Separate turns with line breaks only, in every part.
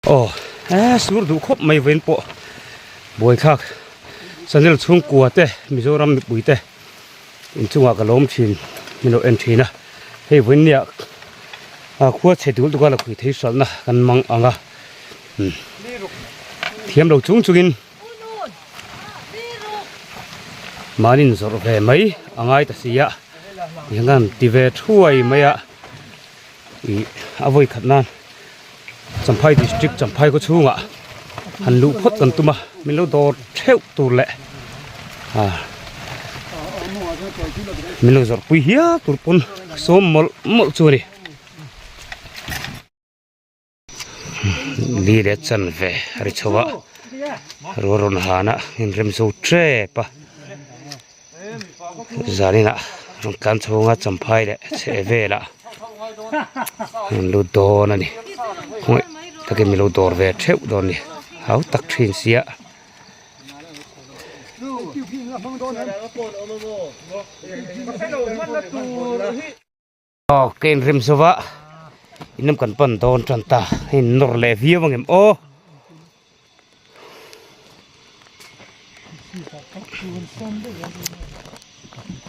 Aw e sur duh khawp mai vawiin pawh buaithlak channel chhungkua te Mizoram mipui te inchungah ka lawm thin min lo en thin a hei vawiin nia a khua chhe dul duka la khui thei hralhna kan mang ang a thiam lo chung chungin mahni zawrh ve mai a ngai ta si a tihian kan ti ve thuai mai a ih a vawi khat nan Champhai district Champhai khaw chhungah han luh phawt kan tum a min lo dawr theuh tur leh ah min lo zawrh pui hial tur pawn sawm mawlh mawlh chu a ni. Li leh chanve a ri chho a ruah rawn han a inrem zo tep a zaninah rawn tlan chhunga champhai leh chheh velah an lut dawn a ni khawngaih takin milo dawr ve theuh dawn a ni hau tak thin sia. Aw ka inrem zo va in lam kan pan dawn tan ta hei nawr leh viau ang em aw.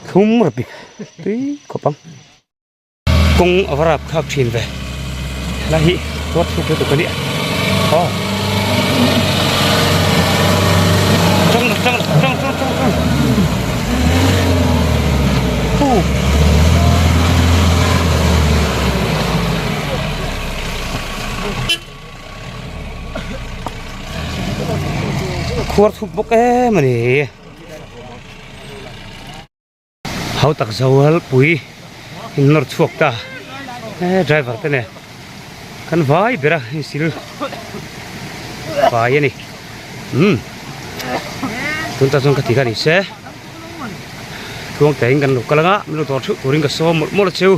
Thlum rapi tui khawp ang. Kawng a va rap thlak thin ve helai hi ruat thluk lutuk a nia aw. Tang tang tang tang tang tang. Khuar thup bawk em a ni. Hau tak zo pui in nawr chhuak ta e driver te nen kan vai ber a insil fai a ni umm tun ta chuan ka ti kha ni se. Tluang tein kan lo kal anga min lo dawr theuh turin ka sawm mawlh mawlh a cheu.